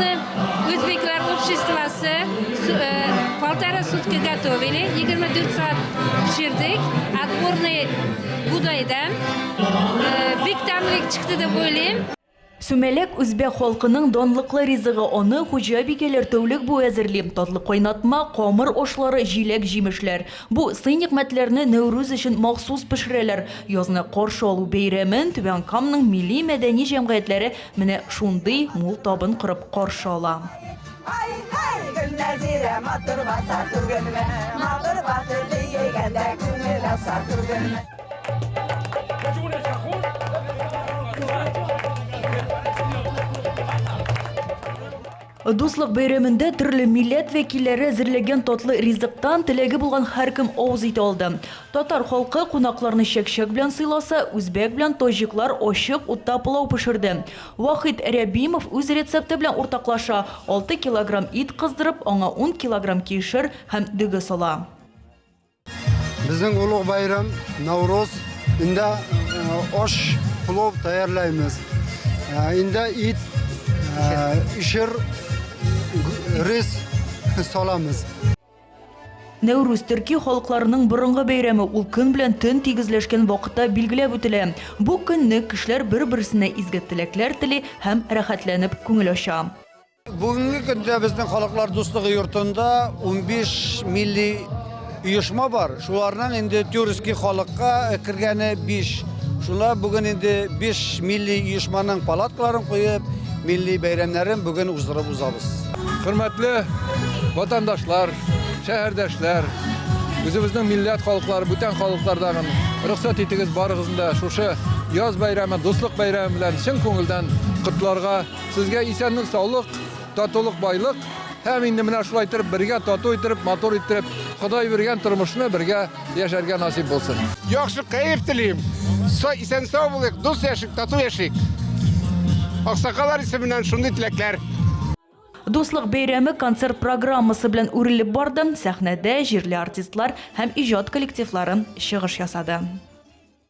районы үзбеклар обществосы полтора сутка готовили, 24 сәгать пешердек. Отборный бодайдан. Бик тәмле чыкты дип уйлыйм. Сүмәләк, үзбәк халкының данлыклы ризыгы. Аны хуҗабикәләр тәүлек буе әзерли. Татлы кайнатма, камыр ашлары, җиләк-җимешләр. Бу сый-нигъмәтләрне Нәүрүз өчен махсус пешерәләр. Язны каршы алу бәйрәмен Түбән Каманың милли-мәдәни җәмгыятьләре менә шундый мул табын корып каршы ала. Ай-һай, Гөлнәзирә, матур баса түгелме? Матур басып биегәндә күңел ача түгелме? Дуслык бәйрәмендә төрле милләт вәкилләре әзерләгән татлы ризыктан теләге булган һәркем авыз итә алды. Татар халкы кунакларны чәкчәк белән сыйласа, үзбәк белән таҗиклар ачык утта пылау пешерде. Вахит Рәбимов үз рецепты белән уртаклаша, алты килограмм ит кыздырып, аңа ун килограмм кишер һәм дөге сала. Безнең олуг бәйрәм Науроз. Инде аш, плов тәярләймез. Инде ит, ишер, рис саламыз. Нәүрүз төрки халыкларының борынгы бәйрәме, ул көн белән төн тигезләшкән вакытта билгеләп үтелә. Бу көнне кешеләр бер-берсенә изге теләкләр тели һәм рәхәтләнеп күңел ача. Бүгенге көндә безнең Халыклар дуслыгы йортында 15 милли оешма бар. Шуларның инде тюркский халыкка кергәне 5. Шуна бүген инде 5 милли оешманың палаткаларын куеп, милли бәйрәмнәрен бүген уздырып узабыз. Хөрмәтле ватандашлар, шәһәрдәшләр, үзебезнең милләт халыклары, бүтән халыклардагын рөхсәт итегез барыгызны да шушы яз бәйрәме, дуслык бәйрәме белән чын күңелдән котларга. Сезгә исәнлек, саулык, татулык, байлык һәм инде менә шулай иттереп бергә тату иттереп, матур иттереп, Ходай биргән тормышны бергә яшәргә насыйп булсын. Яхшы кәеф телим. Исән-сау булыйк, дус яшик, тату яшик. Аксакаллар исеменнән шундый теләкләр. Дуслык бәйрәме концерт программасы белән үрелеп барды. Сәхнәдә җирле артистлар һәм иҗат коллективлары чыгыш ясады.